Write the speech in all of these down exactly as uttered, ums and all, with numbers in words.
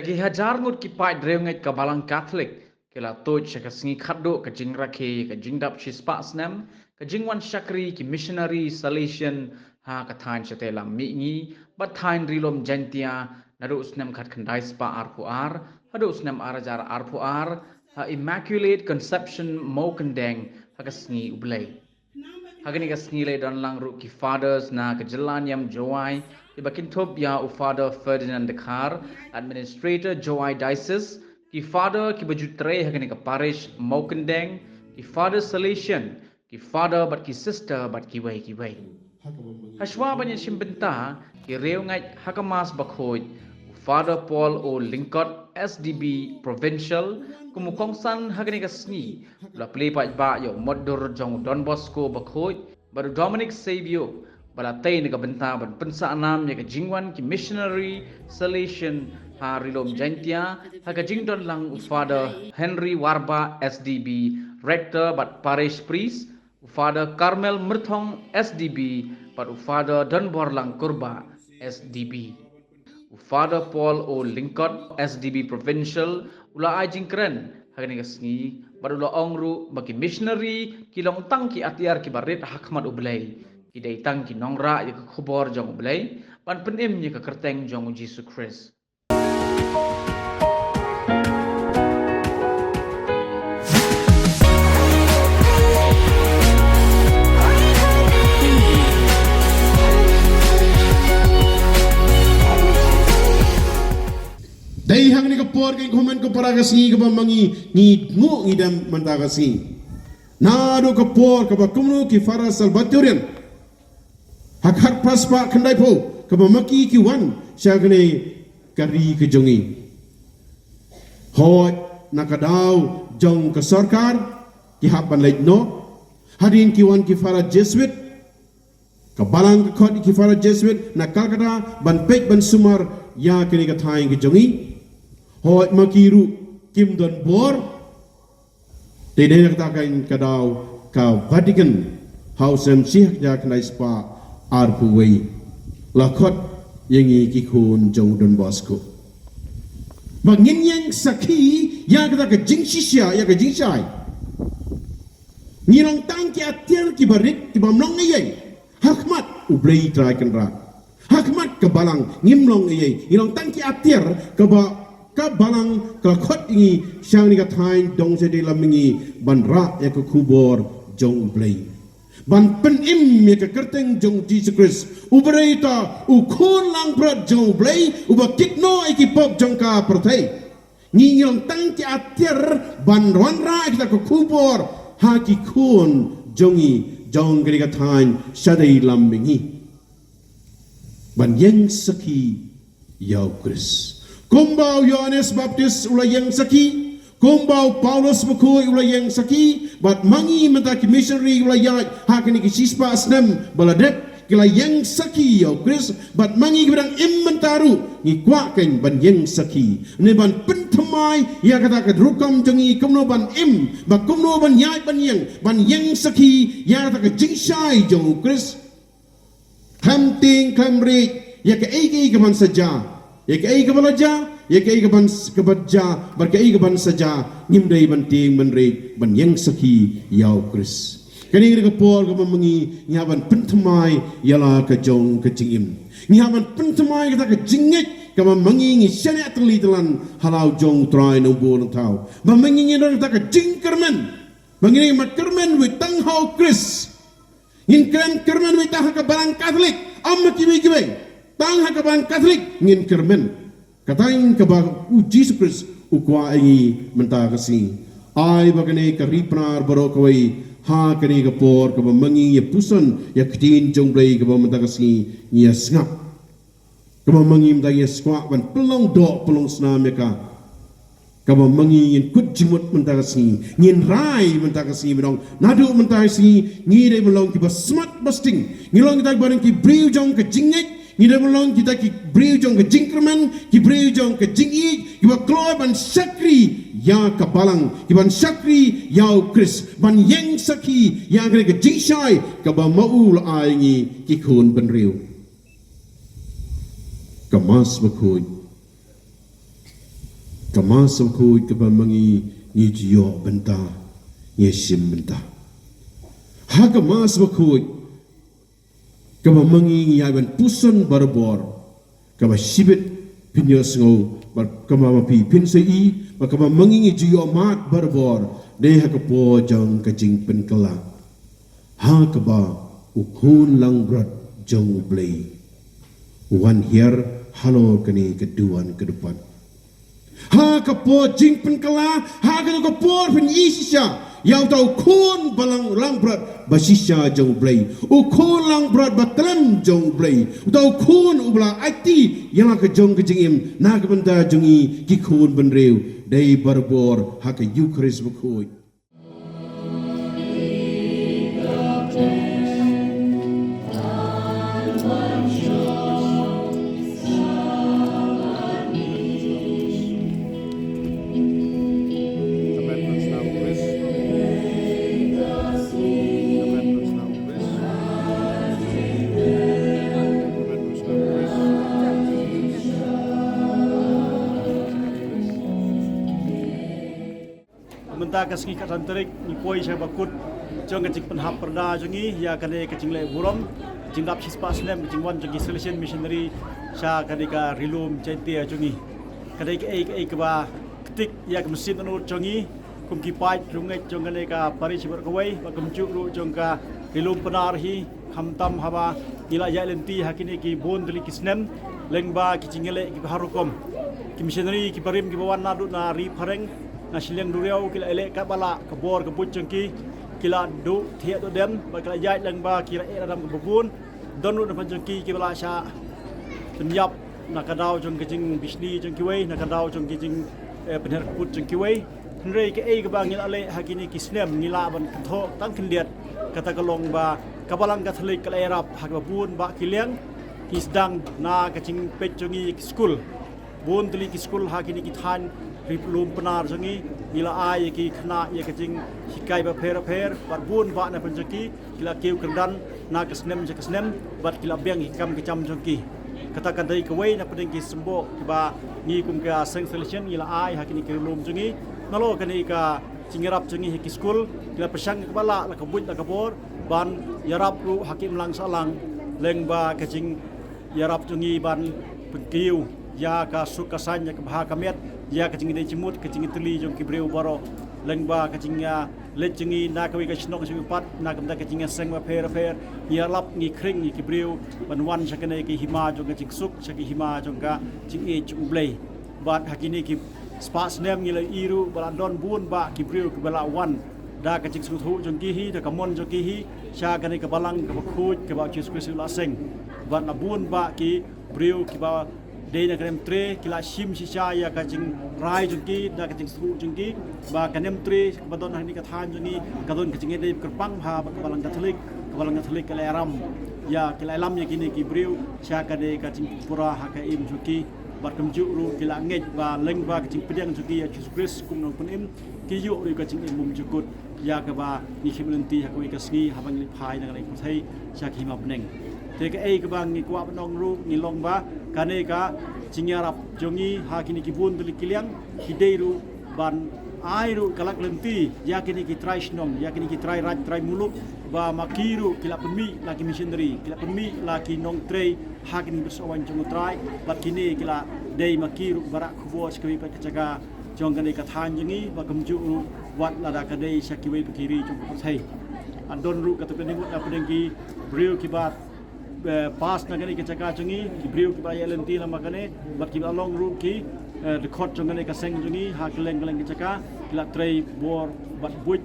Ki hajar ngut ki paid riewngeit ka Balang Katholik ki la tuid sha ka sngi khatduh ka jingrakhe ka jingdap shispah snem ka jingwan shakri ki missionary Salesian ha ka thaiñ shatei lam mihngi bad thaiñ ri lum Jaintia naduh u snem khatkhyndai spah arphew ar haduh u snem ar hajar arphew ar ha Immaculate Conception Mawkyndeng ha ka sngi U Blei. Ha kane ka sngi la don lang ruh ki fathers na ka jylla niam Jowai kiba kynthup ïa u Father Ferdinand Dkhar, Administrator Jowai Diocese, ki father kiba ju trei ha kane ka parish Mawkyndeng, ki father Salesian, ki father bad ki sister bad kiwei kiwei. Hashwa ban ïashim bynta ki riewngeit ha ka Mass Bakhuid, u Father Paul O Lyngkot, S D B Provincial, kum u kongsan ha kane ka sngi, u la plie paidbah ïa u mutdur jong u Don Bosco Bakhuid bad u Dominic Savio ba la tei na ka bynta ban pynsah nam ïa ka jingwan ki missionary Salesian ha ri lum Jaintia ha ka jingdon lang u Father Henry Warbah, S D B Rector bad Parish Priest, u Father Carmel Myrthong, S D B, bad u Father Donborlang Kurbah, S D B. U Father Paul O Lyngkot, S D B Provincial, u la ai jingkren ha kane ka sngi bad u la ong ruh ba ki missionary ki long tang ki atiar kiba rit ha khmat U Blei, ki dei tang ki nongrah ïa ka khubor jong U Blei ban pynim ïa ka kyrteng jong U Jisu Khrist. Dei hangne ka por ka jingkmen ka para ka sngi kaba ma ngi ngi nguh ngi dem mynta ka sngi. Naduh ka por kaba kumno ki Father Salvatorian ha khatphra spah khyndaiphew kaba ma ki ki wan sha kane ka ri ka jong ngi. Hooid na ka daw jong ka sorkar ki hap ban leit noh. Hadien ki wan ki Father Jesuit, ka balang ka khot ïa ki Father Jesuit na Calcutta ban peit ban sumar ïa kane ka thaiñ ka jong ngi. Hooid ma ki ruh kim don bor. Te dei na kata ka daw ka Vatican ha u snem shi hajar khyndai spah arphew wei la khot ïa ngi ki khun jong u Don Bosco ba ngin ïeng sakhi ïa kata ka jingshisha, ïa ka jingshai. Ngi long tang ki atiar kiba rit kiba ym long eiei ha khmat U Blei Trai Kynrad. Ha khmat ka balang ngim long eiei, ngi long tang ki atiar kaba ka balang ka khot ïa ngi sha kane ka thaiñ dong sha dei lam mihngi ban rah ïa ka khubor jong U Blei, ban pynim ïa ka kyrteng jong U Jisu Khrist, uba dei uta u khun langbrot jong U Blei uba kit noh ïa ki pop jong ka pyrthei. Ngi long tang ki atiar ban wanrah ïa kita ka khubor ha ki khun jong ngi jong kane ka thaiñ sha dei lam mihngi. Ban ïeng sakhi ïa U Khrist. Kumba u Ïoannis Baptist u la ïeng sakhi, kumba u Paulus Bakhuid u la ïeng sakhi, bad ma ngi mynta ki missionary u la ïaid ha kine ki shispah snem ba la dep ki la ïeng sakhi ïa U Khrist, bad ma ngi kiba dang im mynta ruh ngi kwah kein ban ïeng sakhi ne ban pynthymmai ïa kata ka rukom jong ngi kumno ban im, ba kumno ban ïaid ban ïeng, ban ïeng sakhi ïa kata ka jingshai jong U Khrist. Khlem tieng khlem riej ïa kaei kaei ka ban sa jia, ïa kaei ka ba la jia, ïa kaei ka ban s-, ka ban jia, bad kaei ka ban sa jia, ngim dei ban tieng ban riej ban ïeng sakhi ïa U Khrist. Kane ka dei ka por kaba ma ngi ngi hap ban pynthymmai ïa la ka jong ka jingim. Ngi hap ban pynthymmai kata ka jingngeit kaba ma ngi ngi shaniah tylli tylan ha la u jong U Trai Nongbuh Nongthaw. Ba ma ngi ngin don kata ka jingkyrmen. Ba ngin ym kyrmen wei tang ha U Khrist. Ngin kren kyrmen wei tang ha ka balang Katholik, ym ha kiwei kiwei. Tang ha ka balang Katholik ngin kyrmen. Ka thaiñ kaba U Jisu Khrist u kwah ïa ngi mynta ka sngi. Ai ba kane ka Ri Pnar baroh kawei ha kane ka por kaba ma ngi ïa puson ïa ka ktien jong U Blei kaba mynta ka sngi ngi ïa sngap. Kaba ma ngi mynta ngi ïa skwah ban pynlong doh pynlong snam ïa ka. Kaba ma ngi ngin kut jingmut mynta ka sngi, ngin rai mynta ka sngi, ba dang naduh mynta ka sngi ngi dei ban long kiba smat ba sting. Ngi long kita kiba dang ki briew jong ka jingngeit, ngi dei ban long kita ki briew jong ka jingkyrmen, ki briew jong ka jingïeit, kiba kloi ban shakri ïa ka balang, kiban shakri ïa U Khrist, ban ïeng sakhi ïa kane ka jingshai kaba ma u la ai ngi ki khun bynriew. Ka Mass Bakhuid. Ka Mass Bakhuid kaba ma ngi ngi ju ïoh bynta, ngi shim bynta. Ha ka Mass Bakhuid kaba ma ngi ngi ïa ban puson barabor, kaba shibit phin ïohsngew, bad kaba ma phi phin sa ïohi, bad kaba ma ngi ngi ju ïoh mad barabor, dei ha ka por jong ka jingpynkylla, ha kaba u Khun langbrot jong U Blei u wan hiar halor kane ka duwan ka dpan. Ha ka por jingpynkylla, ha kane ka por phin ïohi shisha ïa uta u Khun balang langbrot ba shisha jong U Blei, u Khun langbrot ba tlem jong U Blei, uta u Khun uba la aiti ïa la ka jong ka jingim na ka bynta jong ngi ki khun bynriew, dei barabor ha ka Eukharist Bakhuid. Mynta ka sngi khatsan tarik ngi poi sha ba kut jong ka jingpynhap pyrda jong ngi ïa kane ka jingleh burom, ka jingrap shispah snem ka jingwan jong ki Salesian missionary sha kane ka Ri Lum Jaintia jong ngi. Ka dei kaei kaei kaba ktik ïa ka mynsiem dohnud jong ngi kum ki paid riewngeit jong kane ka parish baroh kawei, bad kumjuh ruh jong ka Ri Lum Pnar hi. Khamtam haba ngi la ïaid lynti ha kine ki bun tylli ki snem lyngba ki jingïaleh kiba har rukom, ki missionary kiba rim kiba wan naduh na ri phareng, na shiliang duriaw, ki la ïaleh katba lah ka bor ka buit jong ki, ki la duh thiah duh dem, bad ki la ïaid lyngba ki rah eh rah dam kaba bun. Don ruh na pdeng jong ki kiba la shah pynïap na ka daw jong ka jingbishni jong kiwei, na ka daw jong ka jing, eh, pynher kput jong kiwei. Hynrei kaei kaba ngi la leh ha kine ki snem ngi lah ban kynthoh tang khyndiat, kata ka long ba ka Balang Katholik ka la ïarap ha kaba bun bah ki liang, ki sdang na ka jingpeit jong ngi ki skul. Bun tylli ki skul ha kine ki thaiñ Ri Lum Pnar jong ngi, ngi la ai ïa ki khynnah ïa ka jinghikai bapher bapher, bad bun bah na pdeng jong ki ki la kiew kyrdan na ka snem sha ka snem, bad ki la biang ki kam ka jam jong ki. Kata ka dei kawei na pdeng ki symboh kiba ngi kum ka Seng Salesian ngi la ai ha kine ki Ri Lum jong ngi. Nalor kane ka jingïarap jong ngi ha ki skul, ki la pyrshang katba lah la ka buit la ka bor ban ïarap ruh ha ki imlang sahlang lyngba ka jing ïarap jong ngi ban pynkiew ïa ka suk ka saiñ, ïa ka bha ka miat, ïa ka jingïadei jingmut, ka jingïatylli jong ki briew baroh, lyngba ka jingïaleit jong ngi na kawei ka shnong sha kawei pat, na ka bynta ka jingïaseng bapher bapher, ngi ïalap ngi khring ïa ki briew ban wan sha kane ka hima jong ka jingsuk, sha ka hima jong ka jingïeit jong U Blei. Bad ha kine ki spah snem ngi la ïohi ruh ba la don bun bah ki briew kiba la wan da ka jingsngewthuh jong ki hi, da ka mon jong ki hi sha kane ka balang kaba khuid kaba U Jisu Khrist u la seng. Bad la bun bah ki briew kiba dei na ka Niamtre ki la shim shisha ïa ka jingrai jong ki da ka jingsngewthuh jong ki ba ka Niamtre kaba don ha kane ka thaiñ jong ngi ka don ka jingïadei kyrpang bha bad ka Balang Katholik. Ka Balang Katholik ka la ïalam ïa, ka la ïalam ïa kine ki briew sha kane ka jingpura ha ka im jong ki. Bad kumjuh ruh ki la ngeit ba lyngba ka jingpdiang jong ki ïa U Jisu Khrist kum u nongpynim, ki ïoh ruh ka jingim bymjukut, ïa kaba ngi khmih lynti ha kawei ka sngi haba ngi leit phai na ka lynti pyrthei sha ka hima bneng. Te kaei kaba ngi kwah ban ong ruh ngi long ba kane ka jingïarap jong ngi ha kine ki bun tylli ki liang ki dei ruh ban ai ruh ka lad lynti ïa kine ki trai shnong, ïa kine ki trai raij, trai muluk, ba ma ki ruh ki la pynmih la ki missionary, ki la pynmih la ki nongtrei ha kine ki basniew jong U Trai, bad kine ki la dei ma ki ruh ba rah khubor sha kawei pat ka jaka jong kane ka thaiñ jong ngi, bad kumjuh ruh wat lada ka dei sha kiwei pat ki ri jong ka pyrthei. Don ruh kata ka dei ngut na pdeng ki briew kiba eh, pass na kane ka jaka jong ngi, ki briew kiba ïaleit lynti lem bad kane, bad kiba long ruh ki, eh, dkhot jong kane ka seng jong ngi ha kylleng kylleng ki jaka, ki la trei bor bad buit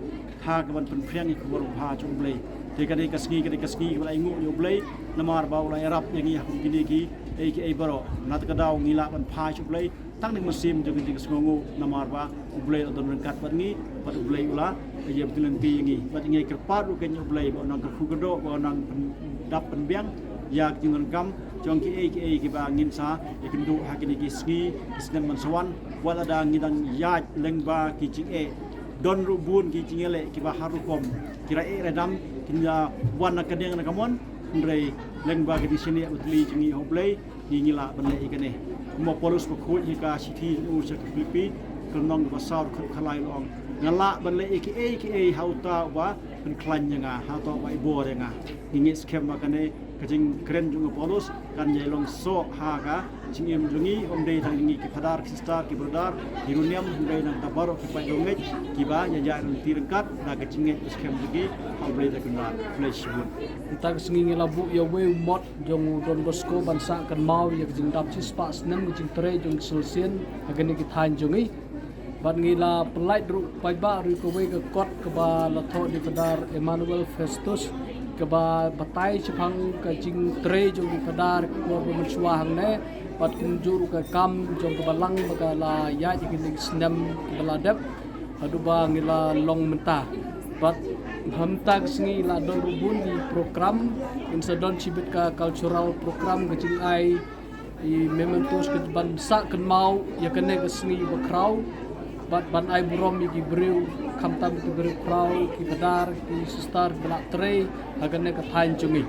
ha kaban pynphriang ïa ka bor bha jong U Blei. Te kane ka sngi, kane ka sngi kaba la ainguh ïa U Blei, namar ba u la ïarap ïa ngi ha kum kine kiei kiei baroh. Na kata ka daw ngi lah ban phai sha U Blei tang na ka mynsiem jong ka jingsngewnguh, namar ba U Blei u la don ryngkat bad ngi, bad U Blei u la ïa bteng lynti ïa ngi. Bad ngi kyrpad ruh kein ïa U Blei ba un nang kyrkhu kyrdoh, ba un nang pyndap pynbiang ïa ka jingdonkam jong kiei kiei kiba ngin sa ïakynduh ha kine ki sngi ki snem ban sa wan. Wat lada ngi dang ïaid lyngba ki jingeh, don ruh bun ki jingïaleh kiba har rukom, ki rah eh rah dam, kin ïa wan na ka dieng na ka mon, hynrei lyngba ki jingshaniah batylli jong ngi ha U Blei, ngi, ngi lah ban leh ïa kane. Kumba u Paulus u khuid ha ka shithi jong u sha ki Philippi, Ka nong ba saw khut khalai long. Nga lah ban leh ïa kiei kiei ha uta uba pynkhlaiñ ïa nga, ha uta uba ibor ïa nga. Ngi ngeit skhem ba kane ka jingkren jong u Paulus kan ïai long soh ha ka jingim jong ngi, ym dei tang ngi ki phadar ki sister ki brother, ki ruh niam, hynrei nangta baroh ki paid bangeit kiba ïa ïa ryngkat da ka jingngeit skhem jong ngi ha U Blei da kynrad. Khublei shibun. Mynta ka sngi ngi la buh ïa uwei u mot jong u Don Bosco ban sah kynmaw ïa ka jingdap shispah snem ka jingtrei jong ki Salesian ha kane ki thaiñ jong ngi. Bad ngi la pyllait ruh paidbah ruh kawei ka kot kaba la thoh da i Phadar Emmanuel Festus kaba batai shaphang ka jingtrei jong ki phadar ka por ba mynshuwa hangne, bad kumjuh ruh ka kam jong ka balang ba ka la ïaid ïa kine ki snem kiba la dep haduh ba ngi la long mynta. Bad ha mynta ka sngi la don ruh bun ki program, ngin sa don shibit ka cultural program, ka jingai i mementos ka ban sah kynmaw ïa kane ka sngi ba khraw, bad ban ai burom ïa ki briew, khamtam ki briew khraw, ki phadar, ki sister ba la trei ha kane ka thaiñ jong ngi.